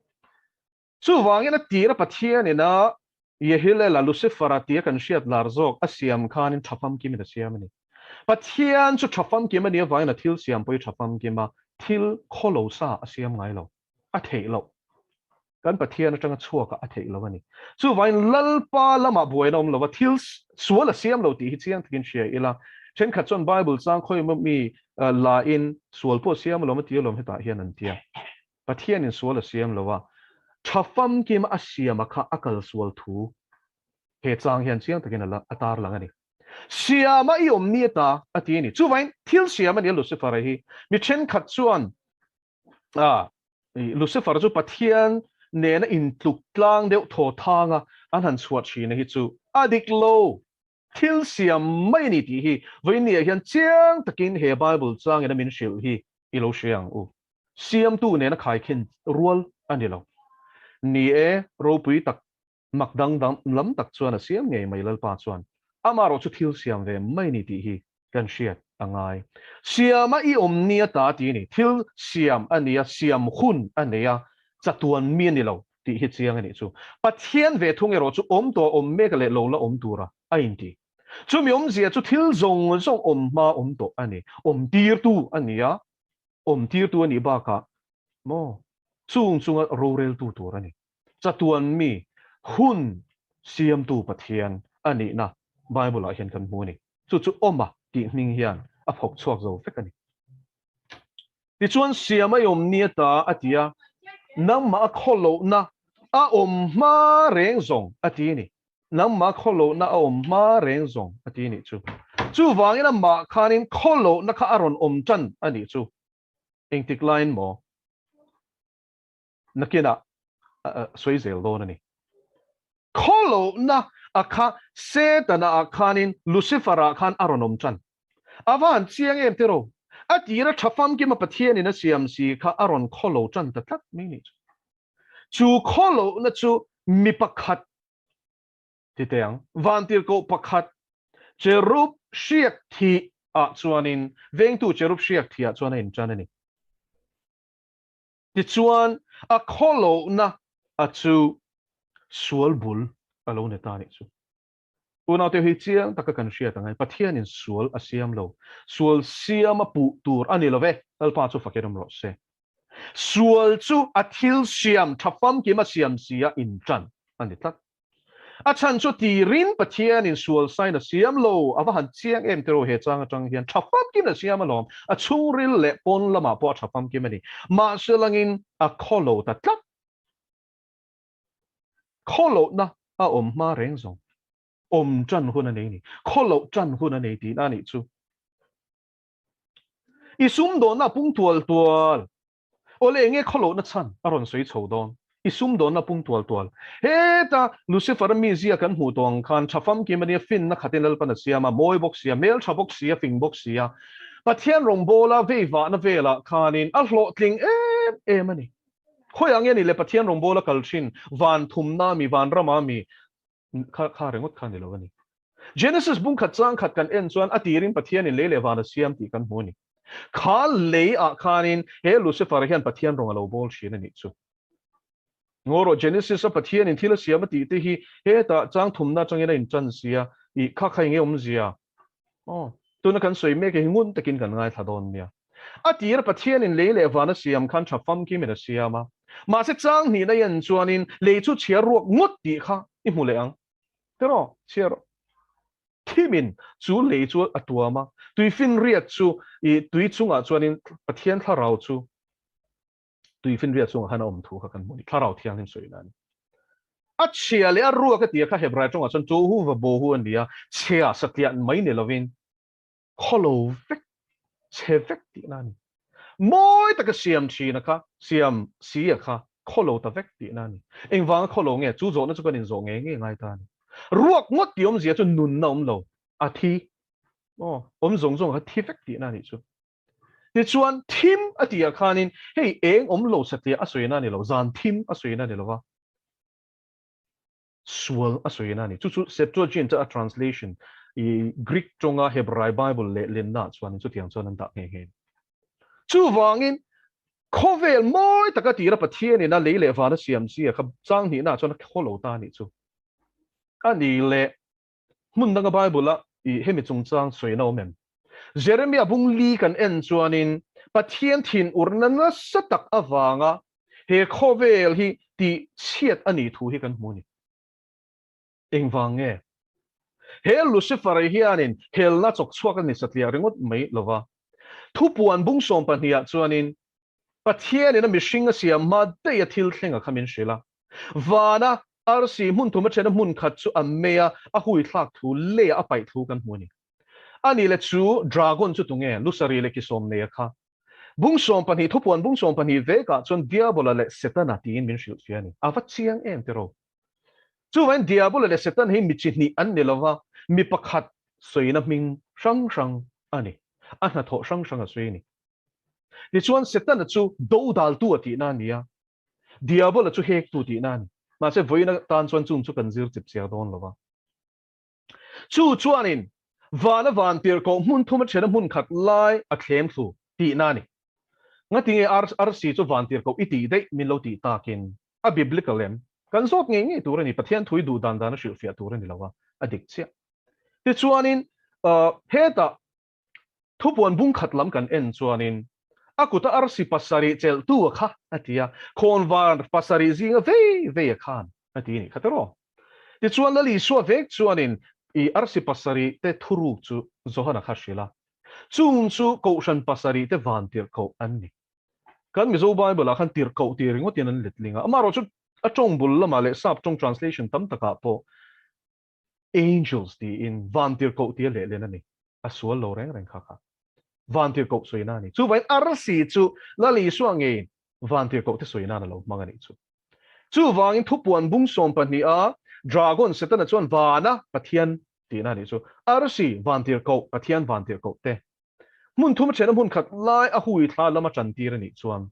S1: Chuvangin a tira Pathianin a Yehilela, Lucifer-a tia kan hriat lar zawk a siam khanin tha famkimin a siam a ni. Pathian chu tha famkim a nih avangin a thil siam pawh hi tha famkim a, thil khawlo sa a siam ngai lo. A theih loh. Kan Pathian atanga chhuakah a theih lo a ni. Chuvangin Lalpa lamah buaina awm lova thil sual a siam lo tih hi chiang takin hria ila. Thenkhat chuan Bible chang khawimaw mi la in sual pawh siam alawm a ti alawm hetah hian an tia. Pathianin sual a siam lo a, tha famkim a siama kha a kal sual thu he chang hian chiang takin a la a tar lang a ni. Siama i awm ni ata a ti a ni. Chuvain thil siam a ni a Lucifer-a hi. Mi thenkhat chuan a Lucifer chu Pathian nena intluk tlang deuh thaw thanga an han chhuah thina hi chu a dik lo. Thil siam mai a ni tih hi vawiinniah hian chiang takin he Bible changin a min hrilh hi i lo hria ang u. Siamtu nena khaikhin rual a ni lo. Ni e, ropui tak, mak dang dang lam tak chuan a siam ngei mai Lalpa chuan amaherawh chu thil siam ve mai a ni tih hi kan hriat. a ngai. Siama i awm ni ata tih a ni. Thil siam a nia, siam hun a nei a, chatuan mi a ni lo tih hi chiang a nih chu. Pathian ve thung erawh chu awm tawh awm mek leh lo la awm tura a inti. Chumi awmzia chu thil zawng zawng awm hma awm tawh a ni. Awm tirtu a ni a, awm tirtu a nih bakah maw chung chunga roreltu tur a ni. Chatuan mi hun siamtu Pathian a nihna Bible-ah hian kan hmu a ni. Chu chu awma tih hming hian a phawk chhuak zo vek a ni. Tichuan siam a i awm ni ata a ti a, nangmah a khawlohna a awm hma reng zawng a ti a ni. Nangmah khawlohna a awm hma reng zawng a ti a nih chu. Chuvangin amah khanin khawlohna kha a rawn awm tan a nih chu. Engtik laiin maw? Nakinah sawi zel dawn a ni. Khawlohna a kha Setana ah khanin Lucifer ah khan a rawn awm tan. A va han chiang em tiraw? A tira tha famkima Pathianin a siam si kha a rawn khawlo tan ta tlat mai nih chu. Chu khawlohna chu mi pakhat ti teh ang, vantirhkoh pakhat cherub hriak thih ah chuanin vengtu cherub hriak thih ah chuan a intan a ni. Tichuan, a khawlohna a chu sual bul a lo ni ta a nih chu. Unaute hi chiang taka kan hriat ang e, Pathianin sual a siam lo, sual siam a puh tur a ni lo ve, Lalpa chu fakin awm rawh se. Sual chu a thil siam tha famkim a siam si a intan a ni tlat. A chhan chu tirin Pathianin sual sain a siam lo, a va han chiang em tiraw he chang atang hian tha famkim a siam alawm, a chhungril leh pawn lamah pawh a tha famkim a ni. Mahse langin a khaw lo ta tlat. Khaw lohna a awm hma reng zawng. Awm tan hun a nei ni. Khaw loh tan hun a nei tihna a nih chu. I sumdawnna a pung tual tual. Awle enge khawlohna chhan a rawn sawi chho dawn? I sumdawnna pung tual tual. Heta Lucifer-a mizia kan hmuh tawh ang khan tha famkim a nia, finna khatin Lalpan a siam a, mawi bawk sia, hmeltha bawk sia, fing bawk sia. Pathian rawngbawla veivahna velah khanin a hlawhtling em em a ni. Khawiah nge ni le Pathian rawngbawla kal thin, van thumna mi, vanrama mi, Kha kha ringawt kha ni lo a ni. Genesis bung khat chang khat kan en chuan a tirin Pathianin lei leh van a siam tih kan hmu a ni. Kha lei ah khanin he Lucifer hian Pathian rawng a lo bawl thin a nih chu. Ngaw rawh Genesis a Pathianin thil a siam a tih te hi hetah chang thumna atangin a intan sia i kha kha enge awmzia? Aw, tuna kan sawi mek hi ngun takin kan ngaithla dawn nia. A tira Pathianin lei leh van a siam khan tha famkimin a siam a. Mahse chang hnihna i en chuanin lei chu chhiar ruak ngawt tih kha i hmu leh ang. Tiraw? Chhiar rawh. Thimin chu lei chu a tuam a, tuifinriat chu i tui chungah chuanin Pathian thlarau chu tuifinriat chungah khan a awm thu kha kan hmu a ni. Thlarau thianghlim sawina a ni. A chhia leh a ruak a tia kha Hebrai tawngah chuan tohu va bohu a ni a, chhia satliah mai ni lovin khawlo vek, chhe vek tihna a ni. Mawi taka siam thina kha, siam si a kha khawlo ta vek tihna a ni. Engvanga khawlo nge? Chu zawhna chu kan inzawh ngei ngei ngai ta a ni. Ruak ngawt tih awmzia chu nunna awm lo, a thi. Aw, awm zawng zawng kha thi vek tihna a nih chu. Tichuan, thim a tihah khanin hei eng awm lo satliah a sawina a ni lo, zan thim a sawina a ni lo va, sual a sawina a ni. Chu chu Septuagint a translation, i Greek tawnga Hebrai Bible leh lennaah chuanin chutiang chuan an dah nghe nghe a ni. Chuvangin, khawvel mawi taka tira Pathianin a lei leh van a siam zia kha chang hnihnaah chuan a khaw lo ta a nih chu. A ni leh Hmun danga Bible-a i hemi chungchang sawina awm em? Jeremia bung li kan en chuanin Pathian thinurna nasa tak avanga he khawvel hi tih chhiat a nih thu hi kan hmu a ni. Engvang nge? He Lucifer hianin helna chawk chhuak a ni satliah ringawt mai lova. Thupuan bung 12 ah chuanin Pathianin a mihring a siam hma daih a thil thleng a kha min hrilh a. Vana arsi hmun thum a thena hmun khat chu a mei a, a hui thlak thu leiah a paih thu kan hmu a ni. A nih le chu dragon chu tunge? Lusari leh kisawm nei a kha. Bung 12, thupuan bung 12 vekah chuan Diabola leh Setana tiin min hrilh fiah a ni. A va chiang em tiraw? Chuvangin Diabola leh Setana hi mi chi hnih an ni lova, mi pakhat sawina hming hrang hrang a ni. A hnathawh hrang hrang a sawi a ni. Tichuan Setana chu dodaltu a tihna a ni a, Diabola chu hektu tihna a ni. Mahse vawiin atan chuan chung chu kan zir chip chiar dawn lo va. Chu chuanin. Vana van tirhkoh hmun thum a thena hmun khat lai a thlem thlu tihna a ni. Ngatinge arsi chu van tirhkoh i tih daih min lo tih takin a biblical em? Kan zawt ngei ngei tur a ni, Pathian thui duh dan dan a hrilhfiah tur a ni lo a, a dik chiah. Tichuanin hetah Thupuan bung khat lam kan en chuanin a kuta arsi pasarih chelhtu a kha a ti a, khawnvar pasarih zinga vei vei a khan a ti a nih kha tiraw? Tichuan Lal Isua vek chuanin i arsi pasarih te thuruk chu Johana kha hrilh a, chung chu Kohhran pasarih te van tirhkoh an ni. Kan Mizo Bible ah khan tirhkoh tih ringawtin an letling a, amaherawhchu a tawng bul lamah leh sap tawng translation tam takah pawh Angels tiin vantirhkoh tia lehlen a ni. A sual lo reng reng kha kha vantirhkoh sawina a ni. Chuvangin arsi chu Lal Isua ngeiin vantirhkoh te sawi nan a lo hmang a nih chu. Chuvangin thupuan bung 12 a Dragon Setana chuan vana Pathian tihna a nih chu. Arsi vantirhkoh, Pathian vantirhkoh te hmun thum a thena hmun khat lai a hui thla lama tantir a nih chuan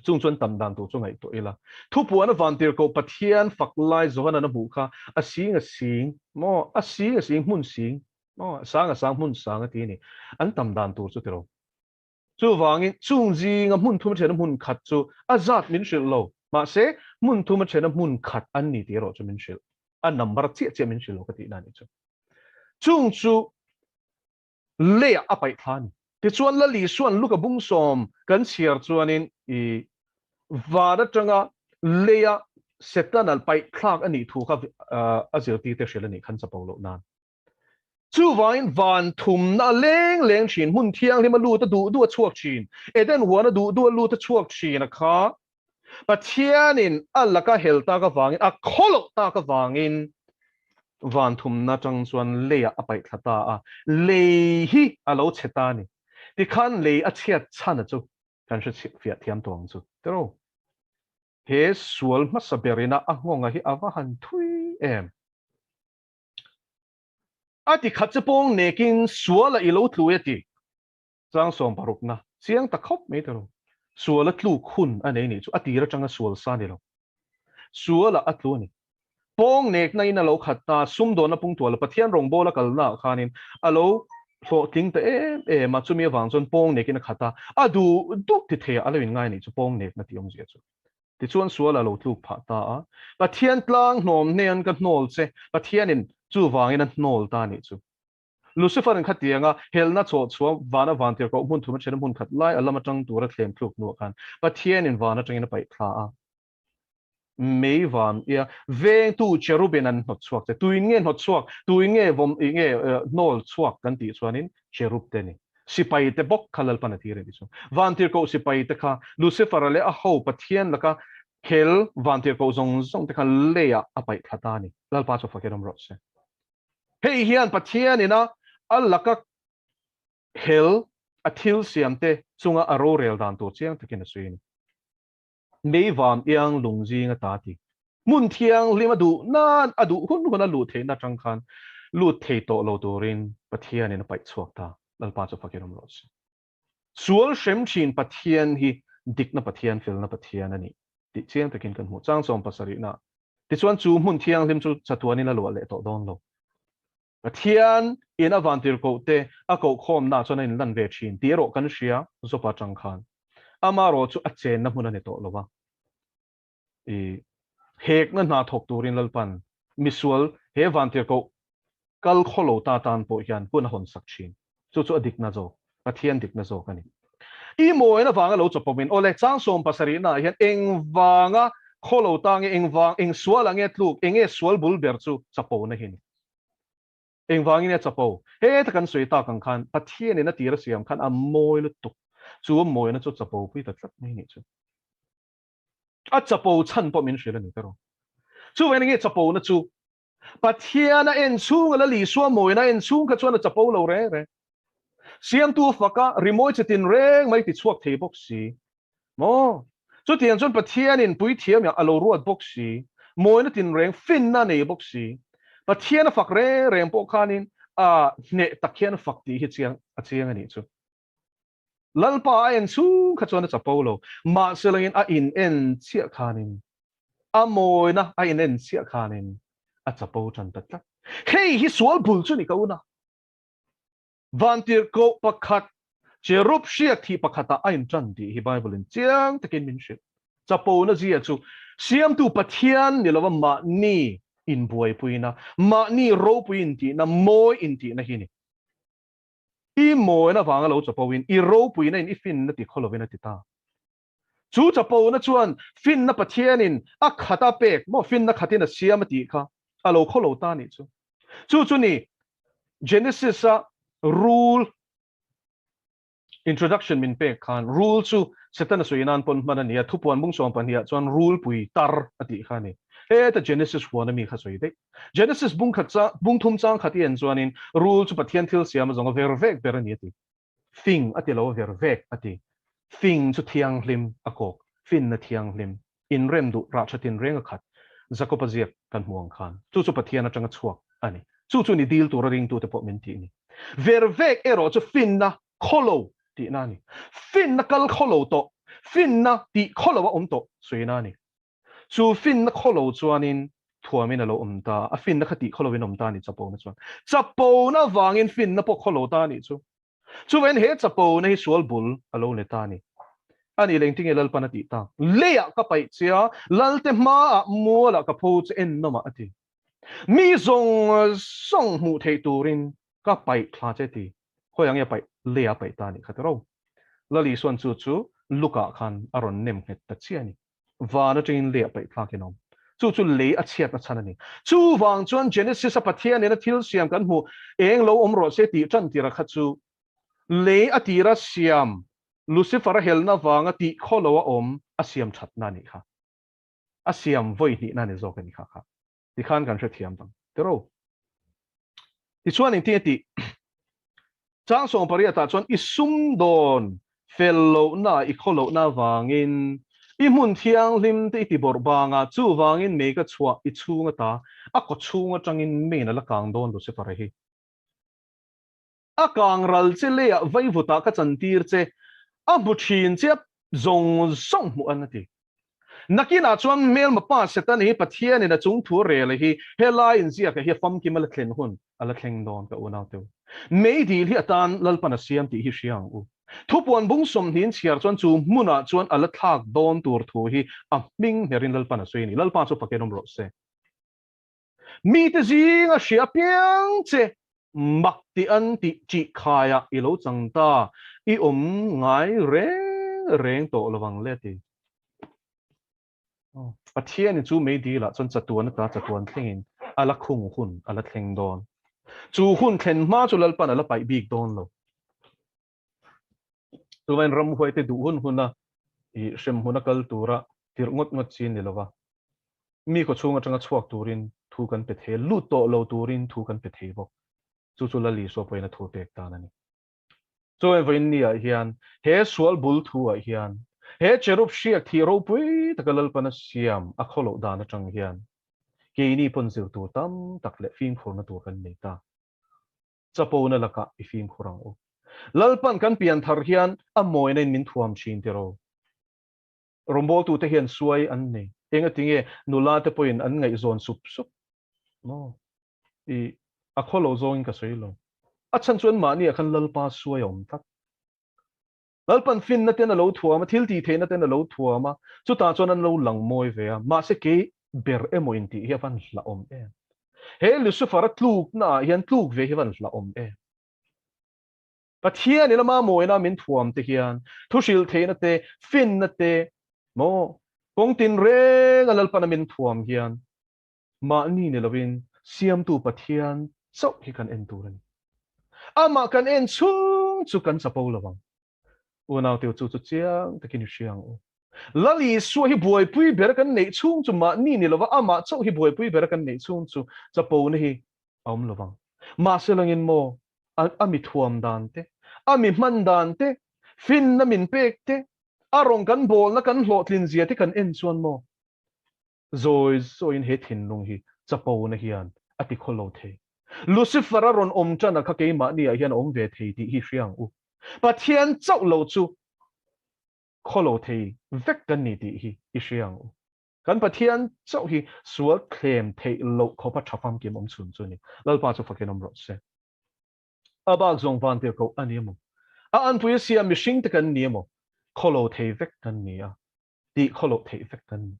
S1: Chung chuan tam dan tur chu ngaihtuah ila. Thupuan a vantirhkoh Pathian fak lai Johanan a hmuh kha a sing a sing maw, a sing a sing hmun sing maw, a sang a sang hmun sang a ti a ni. An tam dan tur chu tiro. Chuvangin chung zinga hmun thum a thena hmun khat chu a zat min hrilh lo. Mahse hmun thum a thena hmun khat an ni tih erawh chu min hrilh. A number chiah chiah min hrilh lo ka tihna a nih chu. Chung chu leiah a paih thla a ni. Tichuan Lal Isua'n Luka bung sawm kan chhiar chuanin i van atanga leia Setana paih thlak a nih thu kha a zirtirte hrilh a nih khan chapo loh nan. Chuvangin van thumna a leng leng thin, hmun thianghlim a lut a duh duh a chhuak thin, Eden huan a duh duh a lut a chhuak thin a kha Pathianin a laka hel tak avangin, a khaw loh tak avangin van thumna atang chuan leiah a paih thla ta a, lei hi a lo chhe ta a ni. Tikhan lei a chhiat chhan a chu kan hre fiah thiam tawh ang chu tiraw. He sual hmasa berina a nghawnga hi a va han thui em. A ti khat che pawng nekin suala i lo tlu e ti. Chang 60na chiang ta khawp mai ta lo. Sual a tluk hun a nei nih chu a tir atanga sual sa ni lo. Sualah a tlu a ni. Pawng nekna in a lo khat ta, sumdawnna pungtual a Pathian rawngbawla kalna ah khanin a lo hlawhtling ta em em a, chumi avang chuan pawng nekin a khat a, a duh duh ti thei ah a lo inngai nih chu pawng nekna tih awmzia chu. Tichuan sual a lo tluk phah ta a, Pathian tlang hnawm hnean ka hnawl che, Pathianin chuvangin a hnawl ta nih chu. Lucifer-in khatianga helna chawh chhuah vana vantirhkoh hmun thum a then a hmun khat lai a lam atang tura thlem thluk hnuah khan Pathianin van atangin a paih thla a. Mei van ia vengtu cherubin an hnawt chhuak che. Tuin nge hnawt chhuak? Tuin nge vawm ih nge hnawl chhuak kan tih chuanin cherub te ni. Sipai te bawk kha Lalpan a tir a ni chu. Vantirhkoh sipai te kha Lucifer-a leh a ho Pathian laka hel vantirhkoh zawng zawng te kha leiah a paih thla ta a ni. Lalpa chu fakin awm rawh se. Hei hian Pathianin a a laka hel a thil siamte chunga a rorel dan tur chiang takin a sawi a ni. Mei vam iang lung zing ata ti. Hmun thianghlim a duh nan a duh hun hun a luh theihna atang khan lut thei tawh lo turin Pathianin a paih chhuak ta. Lalpa chu fakin awm rawh se. Sual hrem thin Pathian hi dikna Pathian, felna Pathian a ni tih chiang takin kan hmu. Chang 70 na tichuan chu hmun thianghlim chu chatuanin a luah leh tawh dawn lo. Pathian in a vantirhkoh te a kohkhawmna chuan a inlan ve thin tih erawh kan hria Jopa atang khan. Amaherawh chu a chenna hmun a ni tawh lo a. I hekna hna thawk turin Lalpan misual he vantirhkoh kal khaw lo ta tan pawh hian hun a hawn sak thin. Chu chu a dikna zawk, Pathian dikna zawk a ni. I mawina avanga lo chawpawmin, awle, chang 70 ah hian engvanga khaw lo ta nge, engvang, eng sual ah nge tluk, enge sual bul ber chu chapona hi a ni. Engvangin nge chapo? Heta kan sawi tak ang khan Pathianin a tir a siam khan a mawi lutuk. Chu a mawina chu chapo pui ta tlat mai a nih chu. A chapo chhan pawh min hrilh a ni ka rawh. Chuvangin enge chapona chu? Pathian a en chhung a Lal Isua mawina a en chhung kha chuan a chapo lo reng reng. Siamtu faka rimawi che tin reng mai ti chhuak thei bawk si. Maw? Chutiang chuan Pathianin puithiam a lo ruat bawk si, mawina tin reng finna a nei bawk si. Pathian a fak reng reng pawh khanin a hneh tak hian a fak tih hi chiang a chiang a nih chu. Lalpa a en chhung kha chuan a chapo lo, mahse langin a in en chiah khanin, a mawina a in en chiah khanin a chapo tan ta tlat. Hei hi sual bul chu ni ka una. Vantirhkoh pakhat, cherub hriak thih pakhatah a inṭan tih hi Bible-in chiang takin min hrilh. Chapona zia chu Siamtu Pathian ni lova mahni inbuaipuina, mahni ropui intihna, mawi intihna hi a ni. I mawina avanga lo chapoin, i ropuina in i finna ti khaw lovin a ti ta. Chu chapona chuan finna Pathianin a khat a pek maw, finna khatin a siam a tih kha a lo khaw lo ta nih chu. Chu chu ni Genesis-a rule introduction min pek khan rule chu Setana sawi nan pawn hman a ni a, thupuan bung sawm pahniha chuan rule pui tar a tih kha a ni. Heta Genesis huan ami kha sawi daih. Genesis bung khat chang, bung thum chang khat i en chuanin rule chu Pathian thil siam a zawng a ver vek ber a ni a ti. Fing a ti lo ver vek a ti. Fing chu thianghlim a kawk, finna thianghlim, inrem duh rah tha tinreng a khat, Jakob-a ziak kan hmu ang khan. Chu chu Pathian atanga chhuak a ni. Chu chu ni dil tura ringtute pawh min tih ni. Ver vek erawh chu finna khawlo tihna a ni. Finna kal khawlo tawh, finna tih khawlo a awm tawh suina a ni. Chu finna khawlo chuanin thuamin a lo awm ta, a finna kha tih khawloin awm ta a ni chapona chuan. Chapona vangin finna pawh khawlo ta a nih chu. Chuvain he chapona hi sual bul a lo ni ta a ni. A nih leng tinge Lalpan a tih tak? Leiah ka paih che a, Lalte hmaah mualah ka pho che ennawmah a ti. Mi zawng zawng hmuh theih turin ka paih thla che ti. Khawi ang nge paih? Leiah a paih ta a nih kha tiraw? Lal Isuan chu chu Luka khan a rawn nem nghet ta chiah a ni. Van atangin lei a paih thlak in a awm. Chu chu lei a chhiatna chhan a ni. Chuvang chuan Genesis a Pathian in a thil siam kan hmuh eng lo awm rawh se tih tan tira kha chu lei a tira siam Lucifer a helna vanga tih khaw lo a awm a siam thatna a nih kha. A siam vawi hnihna a ni zawk a ni kha kha. Tikhan kan hrethiam bang tiraw. Tichuan engtin a tih? Chang sawm pariatah chuan i sumdawn fel lohna i khaw lohna avangin i hmun thianghlim te i ti bawrh bang a, chuvangin mei ka chhuah i chhung ata a kaw chhung atangin meiin a la kang dawn Lucifer a hi. A kang ral che leiah vaivutah ka chantir che, a hmu thin che a zawng zawng hmuh an a ti. Nakinah chuan hmelma pa Setana hi Pathianin a chung thu rel hi helai inziakah hi a famkim a la thlen hun a la thleng dawn ka unau teu. Meidil hi atan Lalpan a siam tih hi hria ang u. Thupuan bung sawmhnih chhiar chuan chu hmunah chuan a la thlak dawn tur thu hi a hming hmerin Lalpan a sawi a ni. Lalpa chu fakin awm rawh se. Mite zinga hria piang che mak tih an tih chih khaiah i lo chang ta, i awm ngai reng reng tawh lo ang le ti. Pathianin chu meidilah chuan chatuan ata chatuan thlengin a la khung hun a la thleng dawn. Chu hun thlen hma chu Lalpan a la paih bik dawn lo. Chuvain ramhuaite duh hun huna i hremhmun a kal tura tirh ngawt ngawt chi a ni lova, mi khawchhung atanga chhuak turin thu kan pe thei a, lut tawh lo turin thu kan pe thei bawk. Chu chu Lal Isua pawhin a thu pek tan a ni. Chuvain vawiin niah hian he sual bul thu-ah hian he cherub hriak thih ropui taka Lalpan a siam a khawloh dan atang hian keini pawn zir tur tam tak leh fimkhurna tur kan nei ta. Chapona lakah i fimkhur ang u. Lalpan kan pian thar hian a mawina in min thuam thin tiraw? Rawngbawltute hian suai an nei. Engati nge nula te pawhin an ngaihzawn sup sup maw? I a khaw lo zawngin ka sawi lo. A chhan chuan mahniah khan Lalpa suai a awm tlat. Lalpan finna ten a lo thuam a, thil tih theihna ten a lo thuam a, chutah chuan an lo lang mawi ve a, mahse kei ber emaw intih hi a van hlauhawm em? He Lucifer-a tlukna ah hian tluk ve hi a van hlauhawm em? Pathian in ama mawina min thuam te hian thu hrilh theihna te, finna te, maw kawng tinreng a Lalpan a min thuam hian Mahni ni lovin Siamtu Pathian chauh hi kan en tur a ni. Amah kan en chhung chu kan chapo lo ang. Unauteu chu chu chiang takin i hria ang u. Lal Isua hi buaipui bera kan neih chhung chu mahni ni lova amah chauh hi buaipui bera kan neih chhung chu chapona hi a awm lo vang. Mahse langin maw a mi thuam dan te, a mi hman dan te, finna min pek te, a rawn kan bawlna kan hlawhtlin zia te kan en chuan maw Zawi zawiin he thinlung hi chapona hian a ti khaw lo thei. Lucifer a rawn awm tan a kha keimahni ah hian a awm ve thei tih hi hria ang u. Pathian chauh lo chu khaw lo thei vek kan ni tih hi i hria ang u. Kan Pathian chauh hi sual thlem theih loh khawpa tha famkim awm chhun chu a ni. Lalpa chu fakin awm rawh se. A bak zawng vantirhkoh a ni emaw, a anpui a siam mihring te kan ni emaw, khawlo thei vek kan ni a, tih khawloh theih vek kan ni.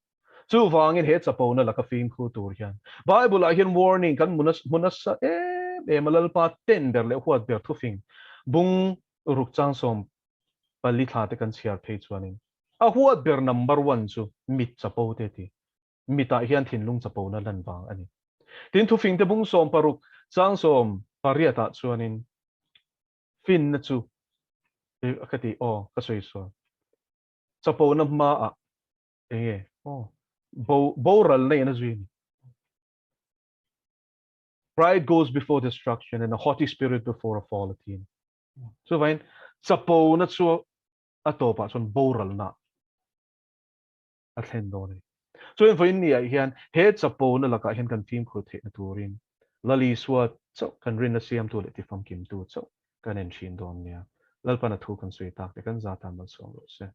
S1: Chuvangin he chapona laka fimkhur tur hian Bible-ah hian warning kan hmu nasa em em a, Lalpa ten ber leh huat ber thufing bung ruk chang 14 thla te kan chhiar phei chuanin a huat ber number one chu mit chapo te ti. Mitah hian thinlung chapona lan vang a ni. Tin thufing te bung 16 chang 18 ah chuanin finna chu ka ti aw ka sawi sual. Chapona hmaah enge aw bo boral na in a zui a ni. Pride goes before destruction and a haughty spirit before a fall a ti a ni. Chuvangin chapona chu a tawpah chuan boralna a thlen dawn a ni. Chuan vawiin ni ah hian he chapona lakah hian kan fimkhur theihna turin Lal Isua chauh kan rinna siamtu leh tifamkimtu chauh kan en thin dawn nia. Lalpan a thu kan sawi tak te kan zat ah malsawm rawh se.